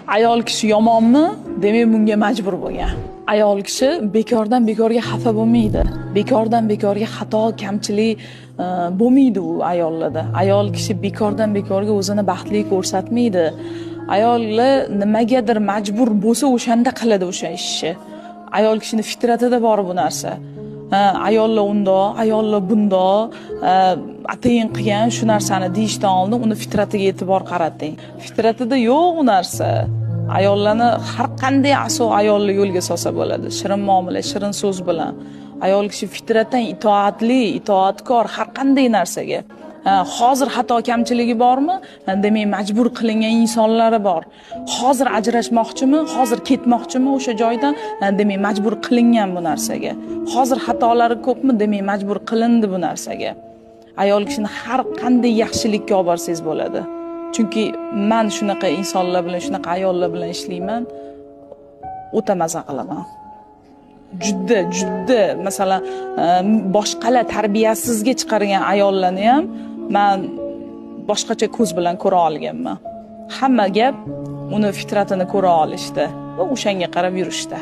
Ayol kishi yomonmi? Demak, bunga majbur bo'lgan. Ayol kishi bekordan bekorga xafa bo'lmaydi. Bekordan bekorga xato, kamchilik bo'lmaydi u ayollarda. Ayol kishi bekordan bekorga o'zini baxtli ko'rsatmaydi. Ayollar nimagadir majbur bo'lsa, o'shanda qiladi o'sha ishni. Ayol kishini fitratida bor bu narsa. Ha, ayollar undoq, ayollar bundoq, atayin qilgan shu narsani deyishdan oldin uni fitratiga e'tibor qarating. Fitratida yo'q u narsa. Ayollarni har qanday aso ayolni yo'lga solsa bo'ladi. Shirin muomala, shirin so'z bilan. Ayol kishi fitratan itoatli, itoatkor har qanday narsaga. Ha, hozir xato kamchiligi bormi? Ha, demak, majbur qilingan insonlari bor. Hozir ajrashmoqchimi? Hozir ketmoqchimi o'sha joydan? Ha, demak, majbur qilingan bu narsaga. Hozir xatolari ko'pmi? Demak, majbur qilindi bu narsaga. Ayol kishini har qanday yaxshilikka olib borsangiz bo'ladi. Chunki man shunaqa insonlar bilan, shunaqa ayollar bilan ishlayman, o'ta maza qilaman. Juda, juda, masalan, boshqalar tarbiyasizga chiqargan ayollarni ham man boshqacha ko'z bilan ko'ra olganman. Hamma gap uni fitratini ko'ra olishda va o'shanga qarab yurishda.